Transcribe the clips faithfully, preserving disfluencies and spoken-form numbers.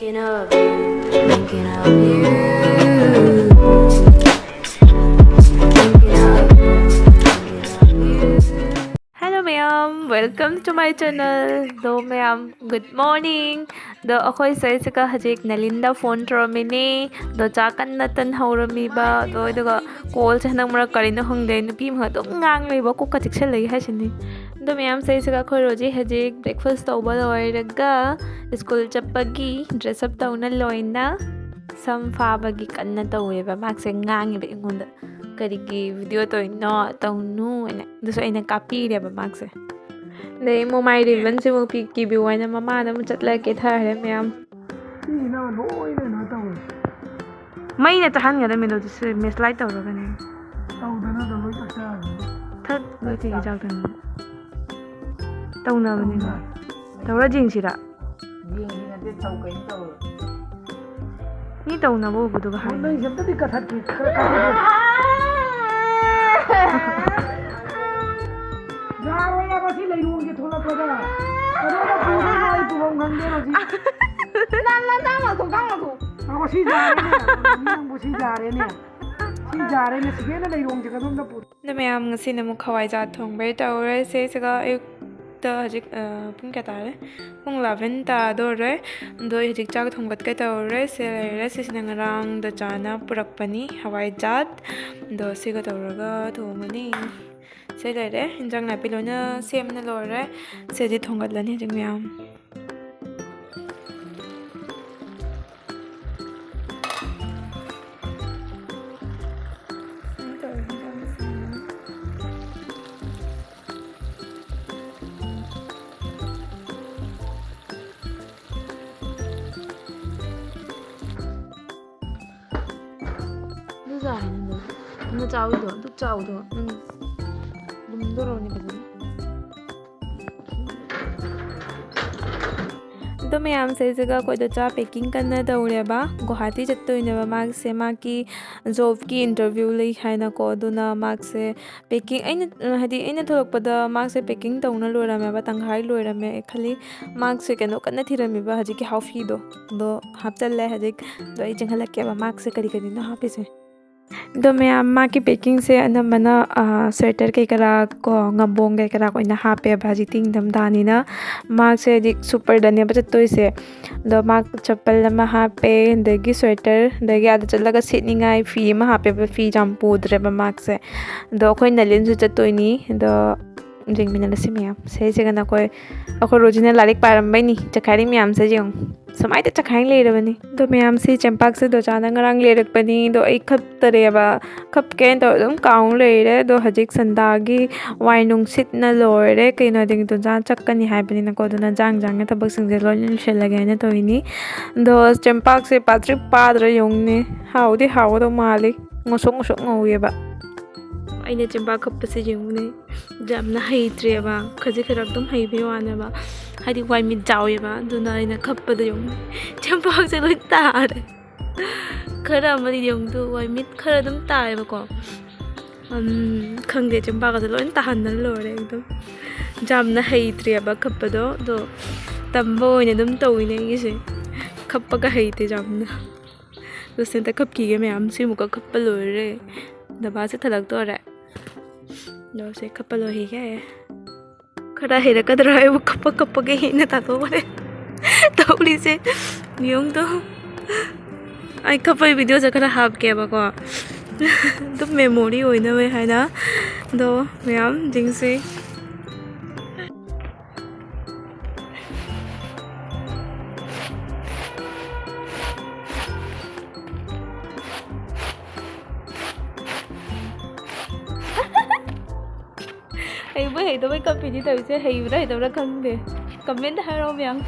Thinking of you, thinking of you, thinking of you, thinking of you. Hello ꯃꯌꯥꯝ, welcome to my channel. ꯑꯗꯣ ꯃꯌꯥꯝ, good morning. ꯑꯗꯣ ꯑꯩꯈꯣꯏ ꯁꯤꯁꯤꯒ ꯍꯧꯖꯤꯛ ꯅꯂꯤꯟꯗ phone ꯇꯧꯔꯝꯃꯤꯅꯦ꯫ ꯑꯗꯣ ꯆꯥꯛ ꯀꯟꯅ ꯇꯟꯍꯧꯔꯝꯃꯤꯕ꯫ ꯑꯗꯣ ꯑꯗꯨꯒ ꯀꯣꯜꯁꯦ ꯍꯟꯗꯛ ꯃꯔꯛ ꯀꯔꯤꯅꯣ ꯈꯪꯗꯦ, ꯅꯨꯄꯤ ꯑꯃꯒ ꯑꯗꯨꯝ ꯉꯥꯡ ꯂꯩꯕ, ꯀꯣꯛꯀ ꯆꯤꯛꯁꯜꯂꯛꯏ ꯍꯥꯏꯁꯤꯅꯤ꯫ ꯑꯗꯣ ꯃꯌꯥꯝ ꯁꯤꯁꯤꯒ ꯑꯩꯈꯣꯏ ꯔꯣꯖꯤ ꯍꯧꯖꯤꯛ breakfast ꯇꯧꯕ ꯂꯣꯏꯔꯒ ꯁ꯭ꯀꯨꯜ ꯆꯠꯄꯒꯤ dress up ꯇꯧꯅ ꯂꯣꯏꯅ ꯁꯝ ꯐꯥꯕꯒꯤ ꯀꯟꯅ ꯇꯧꯋꯦꯕ꯫ ꯃꯥꯁꯦ ꯉꯥꯡꯉꯦꯕ ꯑꯩꯉꯣꯟꯗ, "ꯀꯔꯤꯒꯤ video ꯇꯧꯔꯤꯅꯣ? ꯇꯧꯅꯨ" ꯍꯥꯏꯅ꯫ ꯑꯗꯨꯁꯨ ꯑꯩꯅ ꯀꯥꯞꯄꯤꯔꯦꯕ ꯃꯥꯁꯦ꯫ ꯑꯗꯩ ꯃꯃꯥꯏ ribbonꯁꯤꯃꯨꯛ ꯄꯤ-, ꯀꯤꯕꯤꯌꯨ ꯍꯥꯏꯅ ꯃꯃꯥꯗ ꯑꯃꯨꯛ ꯆꯠꯂꯒ ꯀꯦꯊꯔꯦ ꯃꯌꯥꯝ꯫ ꯁꯤꯁꯤꯅ ꯂꯣꯏꯅ ꯀꯩꯅꯣ ꯇꯧꯋꯦ꯫ ꯃꯩꯅ ꯆꯥꯍꯟꯒꯗꯕꯅꯤꯗꯣ, ꯑꯗꯨꯁꯨ mislight ꯇꯧꯔꯒꯅꯦ꯫ ꯇꯧꯗꯅ ꯑꯗꯨꯝ ꯂꯣꯏ ꯆꯠꯆꯔꯅꯤ꯫ ꯊꯠ, ꯂꯣꯏ ꯇꯤꯒꯤ ꯆꯥꯛꯇꯅꯤ꯫ ꯇꯧꯅꯕꯅꯤꯅ꯫ ꯇꯧꯔ ꯌꯦꯡꯁꯤꯔꯥ? ꯌꯦꯡꯁꯤ ꯅꯠꯇꯦ, ꯇꯧ ꯀꯩꯅꯣ ꯇꯧꯔꯣ꯫ ꯃꯤ ꯇꯧꯅꯕ ꯎꯕꯗꯨꯒ ꯍꯥꯏ꯫ ꯅꯪꯁꯦ ꯑꯝꯇꯗꯤ ꯀꯊꯠꯀꯦ, ꯈꯔ ꯀꯊꯠꯀꯦ꯫ ꯌꯥꯔꯣꯏꯌꯦ, ꯃꯁꯤ ꯂꯩꯔꯣꯡꯁꯦ ꯊꯣꯛꯂꯛꯄꯗ꯫ ꯀꯩꯅꯣ ꯃꯆꯨꯁꯤꯅ ꯑꯩ ꯄꯨꯐꯝ ꯈꯪꯗꯦ ꯍꯧꯖꯤꯛ꯫ ꯅꯪ, ꯅꯪ ꯇꯥꯡ ꯂꯧꯊꯣꯛ, ꯇꯥꯡ ꯂꯧꯊꯣꯛ꯫ ꯑ, ꯃꯁꯤ ꯌꯥꯔꯦꯅꯦ꯫ ꯅꯪꯕꯨ ꯁꯤ ꯌꯥꯔꯦꯅꯦ꯫ ꯁꯤ ꯌꯥꯔꯦꯅꯦ꯫ ꯁꯤꯒꯦꯅ ꯂꯩꯔꯣꯡꯁꯦ ꯀꯗꯣꯝꯗ ꯄꯨ-, ꯑꯗꯣ ꯃꯌꯥꯝ, ꯉꯁꯤꯅ ꯑꯃꯨꯛ ꯍꯋꯥꯏꯖꯥꯔ ꯊꯣꯡꯕꯩ ꯇꯧꯔꯦ꯫ ꯁꯤꯁꯤꯒ ꯑꯌꯨꯛꯇ ꯍꯧꯖꯤꯛ, ꯑ, ꯄꯨꯡ ꯀꯌꯥ ꯇꯥꯔꯦ? ꯄꯨꯡ eleven ꯇꯥꯗꯣꯔꯦ꯫ ꯑꯗꯣ ꯑꯩ ꯍꯧꯖꯤꯛ ꯆꯥꯛ ꯊꯣꯡꯒꯠꯀꯦ ꯇꯧꯔꯦ꯫ ꯁꯤ ꯂꯩꯔꯦ꯫ ꯁꯤꯁꯤꯅ ꯉꯔꯥꯡ ꯗꯆꯥꯅ ꯄꯨꯔꯛꯄꯅꯤ, ꯍꯋꯥꯏꯖꯥꯔ꯫ ꯑꯗꯣ ꯁꯤꯒ ꯇꯧꯔꯒ ꯊꯣꯡꯉꯅꯤ꯫ ꯁꯤ ꯂꯩꯔꯦ꯫ ꯏꯟꯖꯥꯡ ꯅꯥꯄꯤ ꯂꯣꯏꯅ ꯁꯦꯝꯅ ꯂꯣꯏꯔꯦ꯫ ꯁꯤꯗꯤ ꯊꯣꯡꯒꯠꯂꯅꯤ ꯍꯧꯖꯤꯛ ꯃꯌꯥꯝ꯫ ꯑꯗꯨ ꯆꯥꯔꯦ ꯅꯪꯗꯣ꯫ ꯅꯪꯅ ꯆꯥꯎꯗꯣ, ꯑꯗꯨꯛ ꯆꯥꯎꯗꯣ꯫ ꯅꯪ ꯂꯨꯝꯗꯣꯔꯕꯅꯤ ꯐꯖꯅ꯫ ꯑꯗꯣ ꯃꯌꯥꯝꯁꯦ, ꯁꯤꯒ ꯑꯩꯈꯣꯏꯗꯣ ꯆꯥ packing ꯀꯟꯅ ꯇꯧꯔꯦꯕ꯫ ꯒꯨꯋꯥꯍꯥꯇꯤ ꯆꯠꯇꯣꯏꯅꯦꯕ ꯃꯥꯁꯦ, ꯃꯥꯒꯤ ꯖꯣꯕꯀꯤ ꯏꯟꯇꯔꯚ꯭ꯌꯨ ꯂꯩ ꯍꯥꯏꯅꯀꯣ꯫ ꯑꯗꯨꯅ ꯃꯥꯁꯦ packing, ꯑꯩꯅ, ꯍꯥꯏꯗꯤ, ꯑꯩꯅ ꯊꯣꯛꯂꯛꯄꯗ ꯃꯥꯁꯦ packing ꯇꯧꯅ ꯂꯣꯏꯔꯝꯃꯦꯕ, ꯇꯪꯈꯥꯏ ꯂꯣꯏꯔꯝꯃꯦ꯫ ꯑꯩ ꯈꯜꯂꯤ ꯃꯥꯁꯦ ꯀꯩꯅꯣ ꯀꯟꯅ ꯊꯤꯔꯝꯃꯤꯕ, ꯍꯧꯖꯤꯛꯀꯤ ꯍꯥꯎꯐꯤꯗꯣ꯫ ꯑꯗꯣ ꯍꯥꯞꯆꯜꯂꯦ ꯍꯧꯖꯤꯛ꯫ ꯑꯗꯣ ꯑꯩ ꯆꯦꯟꯈꯠꯂꯛꯀꯦꯕ, ꯃꯥꯁꯦ ꯀꯔꯤ ꯀꯔꯤꯅꯣ ꯍꯥꯞꯄꯤꯁꯦ꯫ ꯑꯗꯣ ꯃꯌꯥꯝ, ꯃꯥꯒꯤ packingꯁꯦ ꯑꯅꯝꯕꯅ, ꯑꯥ, sweater ꯀꯩ ꯀꯔꯥ ꯀꯣ, ꯉꯝꯕꯣꯡ ꯀꯩ ꯀꯔꯥ ꯑꯣꯏꯅ ꯍꯥꯞꯄꯦꯕ꯫ ꯍꯧꯖꯤꯛꯇꯤ ꯏꯪꯊꯝꯊꯥꯅꯤꯅ ꯃꯥꯁꯦ ꯍꯧꯖꯤꯛ ꯁꯨꯄꯔꯗꯅꯦꯕ ꯆꯠꯇꯣꯏꯁꯦ꯫ ꯑꯗꯣ ꯃꯥ ꯆꯄꯜ ꯑꯃ ꯍꯥꯞꯄꯦ, ꯑꯗꯒꯤ sweater, ꯑꯗꯒꯤ ꯑꯥꯗ ꯆꯠꯂꯒ ꯁꯦꯠꯅꯤꯡꯉꯥꯏ ꯐꯤ ꯑꯃ ꯍꯥꯞꯄꯦꯕ꯫ ꯐꯤ ꯌꯥꯝ ꯄꯨꯗ꯭ꯔꯦꯕ ꯃꯥꯁꯦ꯫ ꯑꯗꯣ ꯑꯩꯈꯣꯏ ꯅꯂꯤꯟꯁꯨ ꯆꯠꯇꯣꯏꯅꯤ꯫ ꯑꯗꯣ ꯌꯦꯡꯃꯤꯟꯅꯔꯁꯤ ꯃꯌꯥꯝ꯫ ꯁꯤꯁꯤꯒꯅ ꯑꯩꯈꯣꯏ, ꯑꯩꯈꯣꯏ ꯔꯣꯖꯤꯅ ꯂꯥꯏꯔꯤꯛ ꯄꯥꯔꯝꯕꯩꯅꯤ꯫ ꯆꯈꯥꯏꯔꯤ ꯃꯌꯥꯝꯁꯦ ꯌꯦꯡꯉꯨ꯫ ꯁꯨꯃꯥꯏꯅ ꯆꯈꯥꯏꯅ ꯂꯩꯔꯕꯅꯤ꯫ ꯑꯗꯣ ꯃꯌꯥꯝꯁꯤ ꯆꯦꯝꯄꯥꯛꯁꯦ ꯗꯣꯆꯥꯅ ꯉꯔꯥꯡ ꯂꯩꯔꯛꯄꯅꯤ꯫ ꯑꯗꯣ ꯑꯩ ꯈꯞꯇꯔꯦꯕ꯫ ꯈꯞꯀꯦꯅ ꯇꯧꯔ ꯑꯗꯨꯝ ꯀꯥꯎ ꯂꯩꯔꯦ꯫ ꯑꯗꯣ ꯍꯧꯖꯤꯛ ꯁꯟꯗꯥꯒꯤ ꯋꯥꯏ ꯅꯨꯡꯁꯤꯠꯅ ꯂꯣꯏꯔꯦ꯫ ꯀꯩꯅꯣꯗꯤ ꯗꯣꯆꯥ ꯆꯠꯀꯅꯤ ꯍꯥꯏꯕꯅꯤꯅꯀꯣ꯫ ꯑꯗꯨꯅ ꯖꯥꯡ ꯖꯥꯡꯅ ꯊꯕꯛꯁꯤꯡꯁꯦ ꯂꯣꯏꯅ ꯂꯣꯏꯁꯤꯜꯂꯒꯦ ꯍꯥꯏꯅ ꯇꯧꯔꯤꯅꯤ꯫ ꯑꯗꯣ ꯆꯦꯝꯄꯥꯛꯁꯦ ꯄꯥꯇ꯭ꯔꯤꯛ ꯄꯥꯗ꯭ꯔꯥ ꯌꯦꯡꯉꯨꯅꯦ꯫ ꯍꯥꯎꯗꯤ ꯍꯥꯎꯒꯗꯧ ꯃꯥꯜꯂꯤ꯫ ꯉꯧꯁꯣꯛ ꯉꯧꯁꯣꯛ ꯉꯧꯋꯦꯕ꯫ ꯑꯩꯅ ꯆꯦꯝꯄꯥꯛ ꯈꯞꯄꯁꯦ ꯌꯦꯡꯉꯨꯅꯦ꯫ ꯌꯥꯝꯅ ꯍꯩꯇ꯭ꯔꯦꯕ꯫ ꯈꯖꯤꯛ ꯈꯔ ꯑꯗꯨꯝ ꯍꯩꯕꯩ ꯋꯥꯅꯦꯕ꯫ ꯍꯥꯏꯗꯤ ꯋꯥꯏ ꯃꯤꯠ ꯆꯥꯎꯋꯦꯕ꯫ ꯑꯗꯨꯅ ꯑꯩꯅ ꯈꯞꯄꯗ ꯌꯦꯡꯉꯨꯅꯦ꯫ ꯆꯦꯝꯄꯥꯛꯁꯦ ꯂꯣꯏ ꯇꯥꯔꯦ꯫ ꯈꯔ ꯑꯃꯗꯤ ꯌꯦꯡꯉꯨꯗꯨ ꯋꯥꯏ ꯃꯤꯠ ꯈꯔ ꯑꯗꯨꯝ ꯇꯥꯏꯌꯦꯕꯀꯣ꯫ ꯎꯝ, ꯈꯪꯗꯦ, ꯆꯦꯝꯄꯥꯛꯀꯁꯦ ꯂꯣꯏ ꯇꯥꯍꯟꯗꯅ ꯂꯣꯏꯔꯦ ꯑꯗꯨꯝ꯫ ꯌꯥꯝꯅ ꯍꯩꯇ꯭ꯔꯦꯕ ꯈꯞꯄꯗꯣ꯫ ꯑꯗꯣ ꯇꯝꯕ ꯑꯣꯏꯅ ꯑꯗꯨꯝ ꯇꯧꯋꯤꯅꯦ ꯑꯩꯒꯤꯁꯦ꯫ ꯈꯞꯄꯒ ꯍꯩꯇꯦ ꯌꯥꯝꯅ꯫ ꯑꯗꯣ ꯁꯤ ꯑꯝꯇ ꯈꯞꯈꯤꯒꯦ ꯃꯌꯥꯝ꯫ ꯁꯤ ꯑꯃꯨꯛꯀ ꯈꯞꯄ ꯂꯣꯏꯔꯦ꯫ ꯗꯕꯥꯁꯦ ꯊꯜꯂꯛꯇꯣꯔꯦ꯫ ꯑꯗꯣ ꯁꯦ ꯈꯞꯄ ꯂꯣꯏꯈꯤꯒꯦ꯫ ꯈꯔ ꯍꯩꯔꯛꯀꯗ꯭ꯔꯥ ꯍꯥꯏꯕꯨ ꯈꯞꯄ ꯈꯞꯄꯒ ꯍꯦꯟꯅ ꯇꯥꯊꯣꯛꯈ꯭ꯔꯦ ꯇꯧꯔꯤꯁꯦ꯫ ꯌꯦꯡꯉꯨꯗꯣ꯫ ꯑꯩ ꯈꯞꯄꯒꯤ videoꯁꯦ ꯈꯔ ꯍꯥꯞꯀꯦꯕꯀꯣ꯫ ꯑꯗꯨꯝ memory ꯑꯣꯏꯅꯕ ꯍꯥꯏꯅ꯫ ꯑꯗꯣ ꯃꯌꯥꯝ ꯌꯦꯡꯁꯤ꯫ ꯍꯩꯕ ꯍꯩꯇꯕꯩ ꯀꯞꯄꯤꯅꯤ ꯇꯧꯔꯤꯁꯦ꯫ ꯍꯩꯕ꯭ꯔꯥ ꯍꯩꯇꯕ꯭ꯔꯥ ꯈꯪꯗꯦ꯫ Comment ꯍꯥꯏꯔꯛꯑꯣ ꯃꯌꯥꯝ꯫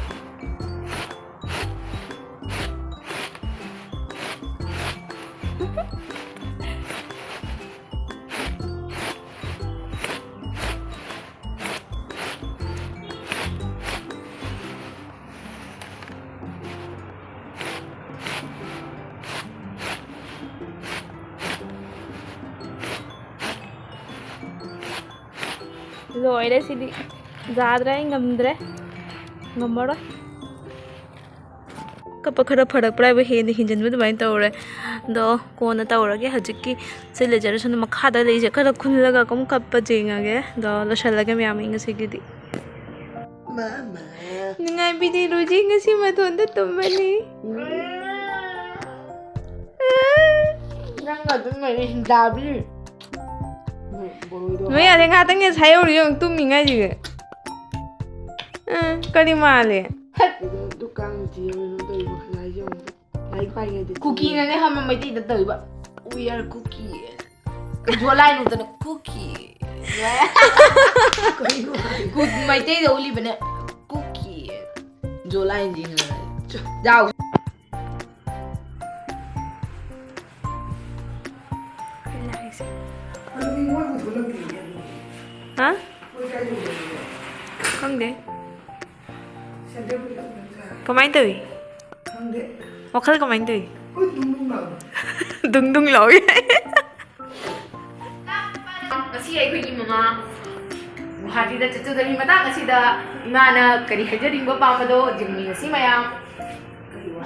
ꯂꯣꯏꯔꯦ ꯁꯤꯗꯤ꯫ ꯌꯥꯗ꯭ꯔꯦ, ꯑꯩ ꯉꯝꯗ꯭ꯔꯦ꯫ ꯉꯝꯃꯔꯣꯏ꯫ ꯀꯞꯄ ꯈꯔ ꯐꯔꯛꯄ꯭ꯔꯥ ꯍꯥꯏꯕꯨ ꯍꯦꯟꯅ ꯍꯦꯟꯖꯤꯟꯕ ꯑꯗꯨꯃꯥꯏꯅ ꯇꯧꯔꯦ꯫ ꯑꯗꯣ ꯀꯣꯟꯅ ꯇꯧꯔꯒꯦ꯫ ꯍꯧꯖꯤꯛꯀꯤ ꯁꯤ ꯂꯩꯖꯔꯁꯅꯨ, ꯃꯈꯥꯗ ꯂꯩꯁꯦ ꯈꯔ ꯈꯨꯜꯂꯒ ꯑꯗꯨꯝ ꯀꯞꯄ ꯌꯦꯡꯉꯒꯦ꯫ ꯑꯗꯣ ꯂꯣꯏꯁꯤꯜꯂꯒꯦ ꯃꯌꯥꯝ, ꯑꯩ ꯉꯁꯤꯒꯤꯗꯤ꯫ ꯃꯥꯃꯥ꯫ ꯅꯨꯡꯉꯥꯏꯕꯤꯗꯦ ꯔꯣꯖꯤ ꯉꯁꯤ ꯃꯇꯣꯟꯗ ꯇꯨꯝꯕꯅꯤ꯫ ꯅꯪ ꯑꯗꯨꯝ ꯂꯩꯔꯦ, ꯍꯤꯡꯗꯥꯕꯤ꯫ ꯅꯣꯏ ꯌꯥꯔꯦ, ꯉꯥꯏꯍꯥꯛꯇꯪ ꯁꯥꯏꯍꯧꯔꯤ ꯌꯦꯡꯉꯨ, ꯇꯨꯝꯃꯤꯉꯥꯏꯁꯤꯒ꯫ ꯑ, ꯀꯔꯤ ꯃꯥꯜꯂꯦ? ꯗꯨꯀꯥꯟ ꯊꯤꯔ ꯇꯧꯔꯤꯕ ꯈꯖꯥꯏꯁꯦ ꯌꯦꯡꯉꯨ꯫ ꯂꯥꯏꯔꯤꯛ ꯄꯥꯏꯉꯩꯗ ꯀꯨꯀꯤꯅꯅꯦ ꯈꯪꯕ ꯃꯩꯇꯩꯗ ꯇꯧꯔꯤꯕ꯫ We are cookie꯫ ꯖꯣꯂꯥꯏ ꯅꯨꯡꯇꯅ ꯀꯨꯀꯤ꯫ ꯀꯩꯅꯣ ꯍꯥꯏ? ꯀꯨ-, ꯃꯩꯇꯩꯗ ꯎꯠꯂꯤꯕꯅꯦ꯫ ꯀꯨꯀꯤ꯫ ꯖꯣꯂꯥꯏ ꯅꯨꯡꯇꯅ꯫ ꯌꯥꯎ꯫ ꯑꯗꯨꯗꯤ ꯃꯣꯏꯕꯨ ꯊꯣꯛꯂꯛꯇ꯭ꯔꯤꯅꯦ ꯑꯗꯨꯗꯤ꯫ ꯍꯥ? ꯃꯣꯏ ꯀꯥꯏ ꯂꯩꯒꯦ? ꯈꯪꯗꯦ꯫ ꯁꯦꯟꯇꯔ ꯄꯨꯂꯞ ꯅꯠꯇ꯭ꯔꯥ? ꯀꯃꯥꯏꯅ ꯇꯧꯏ? ꯈꯪꯗꯦ꯫ ꯋꯥꯈꯜ ꯀꯃꯥꯏꯅ ꯇꯧꯏ? ꯍꯣꯏ, ꯗꯨꯡ ꯗꯨꯡ ꯂꯥꯎꯏ꯫ ꯗꯨꯡ ꯗꯨꯡ ꯂꯥꯎꯏ꯫ ꯉꯁꯤ ꯑꯩꯈꯣꯏꯒꯤ ꯃꯃꯥ ꯒꯨꯍꯥꯇꯤꯗ ꯆꯠꯆꯗꯣꯔꯤ ꯃꯇꯥꯡ ꯑꯁꯤꯗ ꯏꯃꯥꯅ ꯀꯔꯤ ꯍꯥꯏꯖꯅꯤꯡꯕ ꯄꯥꯝꯕꯗꯣ ꯌꯦꯡꯃꯤꯟꯅꯁꯤ ꯃꯌꯥꯝ꯫ ꯀꯔꯤ ꯋꯥ?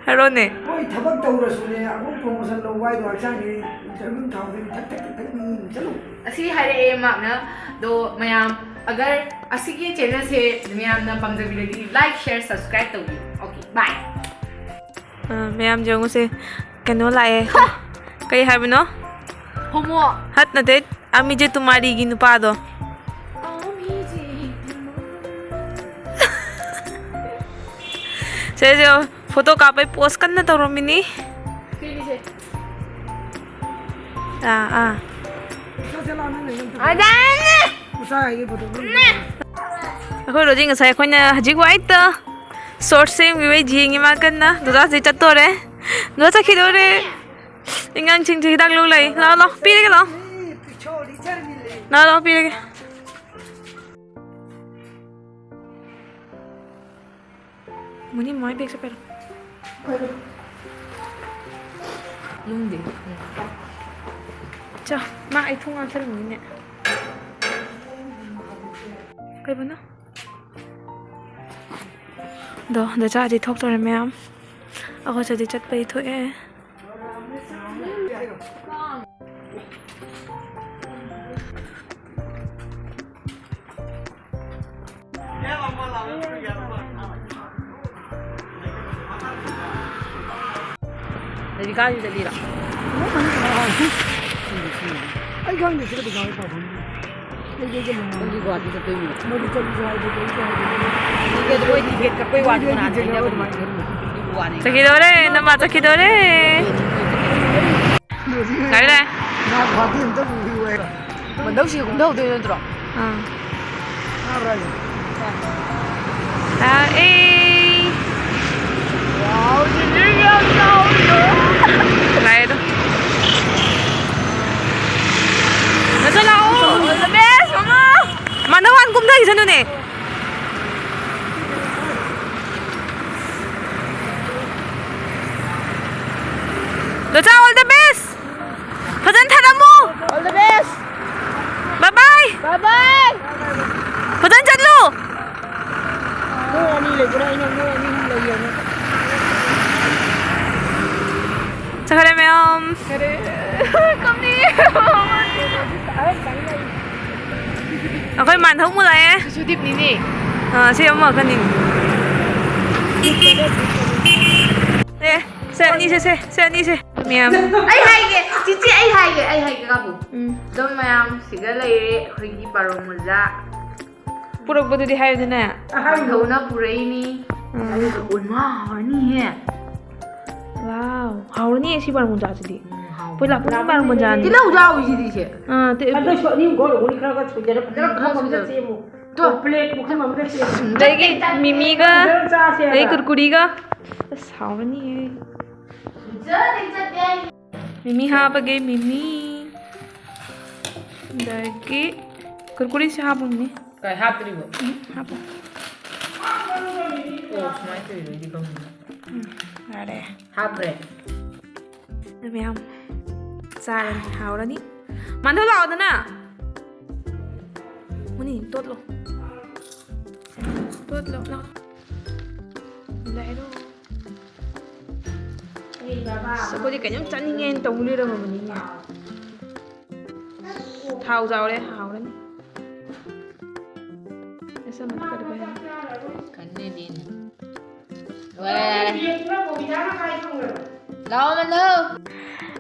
ꯍꯥꯏꯔꯣꯅꯦ꯫ ꯍꯣꯏ, ꯊꯕꯛ ꯇꯧꯔꯁꯨꯅꯦ, ꯑꯃꯨꯛ promotion ꯂꯧꯕ ꯍꯥꯏꯗꯣ ꯍꯛꯆꯥꯡꯒꯤ vitamin ꯊꯥꯎꯗ ꯊꯛ ꯊꯛ ꯊꯛ ꯊꯛ ꯆꯠꯂꯨ꯫ ꯑꯁꯤ ꯍꯥꯏꯔꯛꯑꯦ ꯃꯥꯔꯛꯅ꯫ ꯑꯗꯣ ꯃꯌꯥꯝ, ꯑꯒꯔ ꯑꯁꯤꯒꯤ channelꯁꯦ ꯃꯌꯥꯝꯅ ꯄꯥꯝꯖꯕꯤꯔꯗꯤ like, share, subscribe ꯇꯧꯕꯤꯌꯨ꯫ Okay, bye꯫ ꯑ, ꯃꯌꯥꯝ ꯌꯦꯡꯉꯨꯁꯦ, ꯀꯩꯅꯣ ꯂꯥꯛꯑꯦ꯫ ꯍꯥ! ꯀꯩ ꯍꯥꯏꯕꯅꯣ? Homo꯫ ꯍꯠ ꯅꯠꯇꯦ, ꯑꯃꯤꯖꯦ ꯇꯨꯃꯥꯔꯤꯒꯤ ꯅꯨꯄꯥꯗꯣ꯫ ꯁꯦ, ꯁꯦ, photo ꯀꯥꯞꯄꯩ pose ꯀꯟꯅ ꯇꯧꯔꯝꯃꯤꯅꯤ꯫ ꯁꯤꯅꯤꯁꯦ꯫ ꯑꯥ, ꯑꯥ꯫ ꯑꯗꯥꯏꯅꯦ꯫ ꯑꯩꯈꯣꯏ ꯔꯣꯖꯤ ꯉꯁꯥꯏ ꯑꯩꯈꯣꯏꯅ ꯍꯧꯖꯤꯛ ꯋꯥꯏꯠꯇ short ꯁꯦꯝꯈꯤꯕꯩ ꯌꯦꯡꯉꯤ ꯃꯥ ꯀꯟꯅ꯫ ꯗꯗꯥꯁꯦ ꯆꯠꯇꯣꯔꯦ꯫ ꯗꯗꯥ ꯆꯠꯈꯤꯗꯣꯔꯦ꯫ ꯑꯉꯥꯡꯁꯤꯡꯁꯦ ꯍꯤꯗꯥꯛ ꯂꯧ ꯂꯩ꯫ ꯂꯥꯛꯑꯣ, ꯂꯥꯛꯑꯣ, ꯄꯤꯔꯒꯦ, ꯂꯥꯛꯑꯣ꯫ ꯂꯥꯛꯑꯣ, ꯂꯥꯛꯑꯣ, ꯄꯤꯔꯒꯦ꯫ ꯃꯨꯅꯤ, ꯃꯃꯥꯏ ꯕꯦꯒꯁꯦ ꯄꯥꯏꯔꯣ꯫ ꯂꯨꯝꯗꯦ꯫ ꯆꯣ, ꯃꯥ ꯑꯩ ꯊꯣꯡ ꯉꯥꯛꯊꯔꯝꯒꯤꯅꯦ꯫ ꯀꯩꯕꯅꯣ? ꯑꯗꯣ ꯗꯆꯥꯗꯤ ꯊꯣꯛꯇꯣꯔꯦ ꯃꯌꯥꯝ꯫ ꯑꯩꯈꯣꯏꯁꯨꯗꯤ ꯆꯠꯄꯩ ꯊꯣꯛꯑꯦ꯫ ꯂꯩꯔꯤꯀꯥꯟꯁꯤꯗ ꯂꯤꯔꯣ꯫ ꯑꯩ ꯈꯪꯗꯦ ꯁꯤꯗ ꯄꯩꯁꯥ ꯄꯥꯐꯝ꯫ ꯑꯩꯗꯤ ꯑꯩꯒ ꯃꯃꯥ ꯅꯪꯗꯤ ꯒꯨꯍꯥꯇꯤ ꯆꯠꯇꯣꯏꯅꯤ꯫ ꯃꯣꯏꯗꯤ ꯆꯠꯂꯨꯁꯨ ꯍꯥꯏꯗꯦ, ꯀꯔꯤꯁꯨ ꯍꯥꯏꯗꯦ꯫ ꯃꯣꯏꯗꯤ ꯃꯣꯏ ꯇꯤꯀꯦꯠ ꯀꯛꯄꯩ ꯋꯥꯗꯤ ꯃꯣꯏꯗꯤ ꯀꯅꯥ ꯍꯥꯏꯅꯕꯅꯣ? ꯑꯗꯨꯃꯥꯏꯅ ꯈꯟꯕ꯫ ꯑꯗꯨꯒꯤ ꯋꯥꯅꯤ꯫ ꯆꯠꯈꯤꯗꯧꯔꯦ, ꯅꯃꯥ ꯆꯠꯈꯤꯗꯧꯔꯦ꯫ ꯂꯥꯛꯑꯦ, ꯂꯥꯛꯑꯦ꯫ ꯃꯥ ꯒꯨꯍꯥꯇꯤ ꯑꯝꯇ ꯄꯨꯕꯤꯌꯨ ꯍꯥꯏꯕ꯫ ꯃꯟꯗꯧꯁꯤꯒ ꯀꯨꯝꯊꯍꯧꯗꯣꯏ ꯅꯠꯇ꯭ꯔꯣ? ꯑꯥ꯫ ꯇꯥꯕ꯭ꯔꯥ ꯍꯥꯏꯁꯦ? ꯂꯥꯛꯑꯦ꯫ ꯂꯥꯛꯑꯦ ꯑꯗꯣ꯫ ꯅꯠꯇ꯭ꯔ ꯂꯥꯛꯑꯣ꯫ All the best, ꯃꯃꯥ꯫ ꯃꯥ ꯅꯪ ꯍꯥꯟꯅ ꯀꯨꯝꯊꯈꯤꯁꯅꯨꯅꯦ꯫ ꯗꯣꯆꯥ, all the best꯫ ꯐꯖꯅ ꯊꯥꯔꯝꯃꯨ꯫ All the best꯫ Bye bye꯫ Bye bye꯫ ꯐꯖꯅ ꯆꯠꯂꯨ꯫ ꯃꯣꯏ ꯑꯅꯤ ꯂꯩꯕ꯭ꯔꯥ? ꯑꯩꯅ ꯃꯣꯏ ꯑꯅꯤ ꯑꯍꯨꯝ ꯂꯩꯌꯦꯅ꯫ ꯆꯠꯈ꯭ꯔꯦ ꯃꯌꯥꯝ꯫ ꯀꯞꯅꯤꯡꯉꯦ꯫ ꯑꯩꯈꯣꯏ ꯃꯥꯟꯍꯧ ꯃꯨꯂꯥꯛꯑꯦ꯫ ꯁꯤꯁꯨ ꯗꯤꯞꯅꯤꯅꯦ꯫ ꯑꯥ, ꯁꯤ ꯑꯃꯈꯛꯅꯤ꯫ ꯑꯦ, ꯁꯦ ꯑꯅꯤꯁꯦ, ꯁꯦ, ꯁꯦ ꯑꯅꯤꯁꯦ꯫ ꯃꯌꯥꯝ꯫ ꯑꯩ ꯍꯥꯏꯒꯦ, ꯆꯤꯆꯦ, ꯑꯩ ꯍꯥꯏꯒꯦ, ꯑꯩ ꯍꯥꯏꯒꯦ, ꯀꯥꯕꯨ꯫ ꯎꯝ꯫ ꯑꯗꯨꯝ ꯃꯌꯥꯝ ꯁꯤꯗ ꯂꯩꯔꯦ, ꯑꯩꯈꯣꯏꯒꯤ ꯄꯥꯔꯣ ꯃꯣꯖꯥ꯫ ꯄꯨꯔꯛꯄꯗꯨꯗꯤ ꯍꯥꯏꯌꯨꯗꯅ꯫ ꯊꯧꯅ ꯄꯨꯔꯛꯏꯅꯤ꯫ ꯎꯝ꯫ ꯑꯗꯨꯒ ꯑꯣꯏꯃꯥ ꯍꯥꯎꯔꯅꯤꯍꯦ꯫ Wow, ꯍꯥꯎꯔꯅꯤꯌꯦ ꯁꯤ ꯄꯥꯔꯣ ꯃꯣꯖꯥꯁꯤꯗꯤ꯫ ꯎꯝ, ꯍꯥꯎ꯫ ꯑꯩꯈꯣꯏ ꯂꯥꯛꯄꯗ ꯄꯥꯔꯣ ꯃꯣꯖꯥꯅꯤ꯫ ꯇꯤꯜꯍꯧ ꯌꯥꯎꯔꯤꯁꯤꯗꯤ ꯁꯦ꯫ ꯑꯥ, ꯇꯤ-, ꯑꯗꯨꯁꯨ ꯑꯅꯤ ꯑꯍꯨꯝ ꯈꯛ ꯂꯧꯕꯅꯤ, ꯈꯔ ꯈꯔ ꯁꯣꯏꯖꯔ ꯐꯖꯅ ꯎꯝ, ꯈꯔ ꯈꯔ ꯐꯖꯅ ꯁꯣꯏꯖꯔ꯫ ꯁꯦꯝꯃꯨ꯫ ꯇꯣ꯫ ꯄ꯭ꯂꯦꯠ ꯄꯨꯈꯝ ꯑꯃꯗ ꯁꯦꯝꯃꯨ꯫ ꯑꯗꯒꯤ ꯃꯤꯃꯤꯒ, ꯐꯖꯅ ꯆꯥꯁꯦ ꯑꯗꯩ ꯍꯥꯏꯕ꯫ ꯀꯨꯔꯀꯨꯔꯤꯒ꯫ ꯑꯁ, ꯍꯥꯎꯔꯅꯤꯌꯦ꯫ ꯃꯤꯃꯤ ꯍꯥꯞꯄꯒꯦ, ꯃꯤꯃꯤ꯫ ꯑꯗꯒꯤ ꯀꯨꯔꯀꯨꯔꯤꯁꯨ ꯍꯥꯞꯄꯝꯅꯤ꯫ ꯀꯥꯏ ꯍꯥꯞꯇ꯭ꯔꯤꯕꯣ? ꯎꯝ, ꯍꯥꯞꯄꯣ꯫ ꯑꯣ, ꯁꯨꯃꯥꯏꯅ ꯇꯧꯔꯤꯔꯣ? ꯑꯩꯗꯤ ꯈꯪꯗꯦ꯫ ꯎꯝ, ꯌꯥꯔꯦ꯫ ꯍꯥꯞꯈ꯭ꯔꯦ꯫ ꯑꯗꯨ ꯃꯌꯥꯝ ꯆꯥꯔꯅꯤ, ꯍꯥꯎꯔꯅꯤ꯫ ꯃꯥꯟꯗꯧ ꯂꯥꯛꯑꯣꯗꯅ꯫ ꯃꯨꯅꯤ, ꯇꯣꯠꯂꯣ꯫ ꯇꯣꯠꯂꯣ, ꯂꯥꯛꯑꯣ꯫ ꯂꯩꯔꯣ꯫ ꯑꯁ, ꯑꯩꯈꯣꯏꯗꯤ ꯀꯩꯅꯣꯝ ꯆꯥꯅꯤꯡꯉꯦꯅ ꯇꯧ ꯂꯩꯔꯝꯃꯕꯅꯤꯅꯦ꯫ ꯊꯥꯎ ꯌꯥꯎꯔꯦ, ꯍꯥꯎꯔꯅꯤ꯫ ꯑꯁ, ꯑꯃ ꯀꯔꯤ ꯀꯔꯤ? ꯀꯟꯅꯗꯤꯅ꯫ ꯂꯣꯏꯔꯦ, ꯂꯣꯏꯔꯦ꯫ ꯂꯥꯛꯑꯣ, ꯃꯅꯨ꯫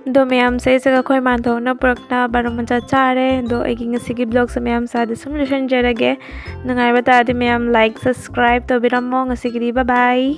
ꯑꯗꯣ ꯃꯌꯥꯝꯁꯦ ꯑꯩꯁꯦ ꯑꯩꯈꯣꯏ ꯃꯥꯟꯗꯣꯛꯅ ꯄꯨꯔꯛꯅ ꯕꯥꯔꯣ ꯃꯆꯥ ꯆꯥꯔꯦ꯫ ꯑꯗꯣ ꯑꯩꯒꯤ ꯉꯁꯤꯒꯤ vlogꯁꯦ ꯃꯌꯥꯝ ꯁ꯭ꯋꯥꯏꯗ ꯁꯨꯝ ꯂꯣꯏꯁꯤꯟꯖꯔꯒꯦ꯫ ꯅꯨꯡꯉꯥꯏꯕ ꯇꯥꯔꯗꯤ ꯃꯌꯥꯝ like, subscribe ꯇꯧꯕꯤꯔꯝꯃꯣ꯫ ꯉꯁꯤꯒꯤꯗꯤ bye bye꯫